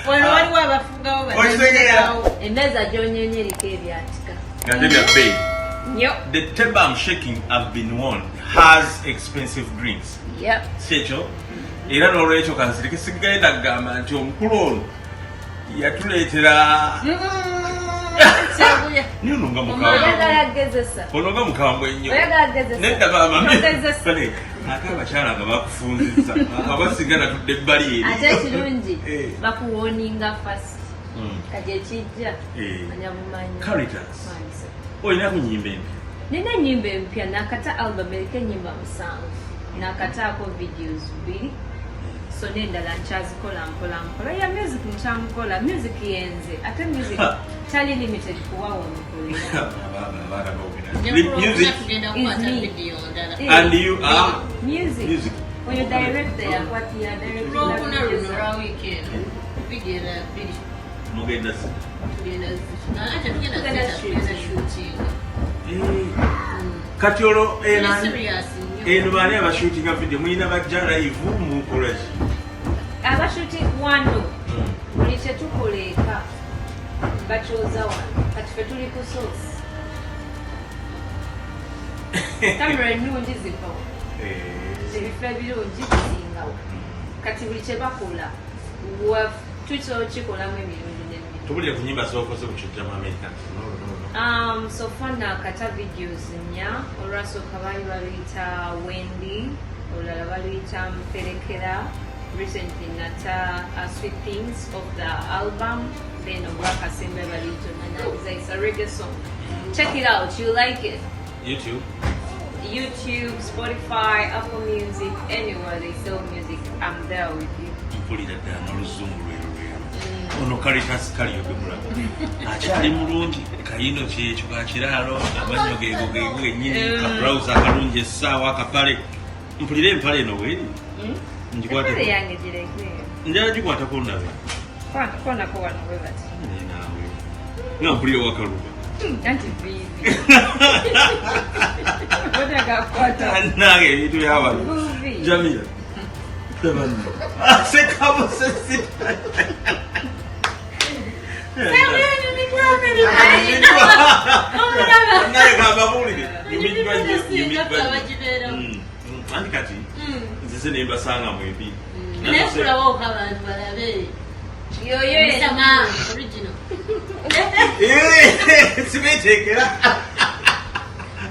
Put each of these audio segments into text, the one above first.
Wano waliwo abafugawo. Okitegeera? Emmeeza gyonyenye eriko ebyatika. Nga tebya bbeeyi. Nnyo. The table I'm shaking, I've been warned, has expensive drinks. Yep. Si ekyo? Era n'olwekyo kansirike, sigenda kugamba nti omukulu ono yatuleetera. Seguya. Naye ono nga mukambwe. Oyagala gezesa? Ono nga mukambwe nnyo. Oyagala gezesa? Nedda maama. Togezesa. Bale, ate abakyala nga bakufunzizza, abasinga natudde ebbali eri. Ate ekirungi, bakuwoninga first. Kati ekijja, manya bumanyi. Caritas. Manze. Olinaku nyimba empya? Nina ennyimba empya. Nakata album eriko ennyimba 7, nakataako videos 2, so n'endala nkyazikola mpola mpola. Ya music nkyamukola, music yenze, ate music tali limited kuwa womukolera. Abaana boogera. Music. Music Tugenda kukwata Is me. video ndala. And you are Music. Music. Oyo director yakwatira. Lwokuna luno lwa weekend, video endala 2. Mugenda si Tugenda, ate tugenda Tugenda zita, tugenda shooting. Kati olwo Tuli eno serious nnyo. Eno baani abashootinga video? Mulina bajja live, mukola ki? Abashuti wano, buli kyetukola eka bakyoza wano. Kati fe tuli ku source, kamera ennungi ziva wano, ebifo ebirungi bisingawo. Kati buli kyebakola tusobola kikolamu emirundi n'emirundi. Tubulire ku nyimba zokoze bukyojja mu America. No, no, no. So far nakata videos nnya. Olwasooka baali baluyita Wendy, olulala baluyita Mperekera, recently nata Sweet Things of the album, then olwakasembe baluyita Onanagiza. It's a reggae song, check it out, you like it. YouTube? YouTube, Spotify, Apple Music, anywhere they sell music, I'm there with you. Mpulira ddala n'oluzungu lweru lweru. Ono Caritas Kalyoge mulaba akyali mulungi, kayino kyekyo kakiraalo, amannyo geego geego gennyini, kabulawuzi akalungi, essaawa, akapale. Mpulira empale eno bweri. Empale ngikwate? Yange gireke. Njala gikwatako ndabe. Konako wano bwe bati. Naye naawe nga mpulira wakaluba. Anti vivi otagakwata. Nange ebintu byawano. Vivi. Jamila tabanno sekabusesi. Omulaba. Naye kambabuulire, nyumiddwa nnyo, nyumiddwa nnyo. Bagibeeramu. Anti kati nzize ne mbasanga mwembi. Naye kulawo abantu balabe. Yoyo yenna. Musama original. Sibeteekera.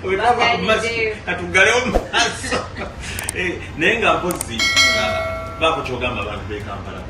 Bagaliddeyo. Katuggalewo mu maaso. Naye nga mpozi, baako kyogamba abantu b'e Kampala.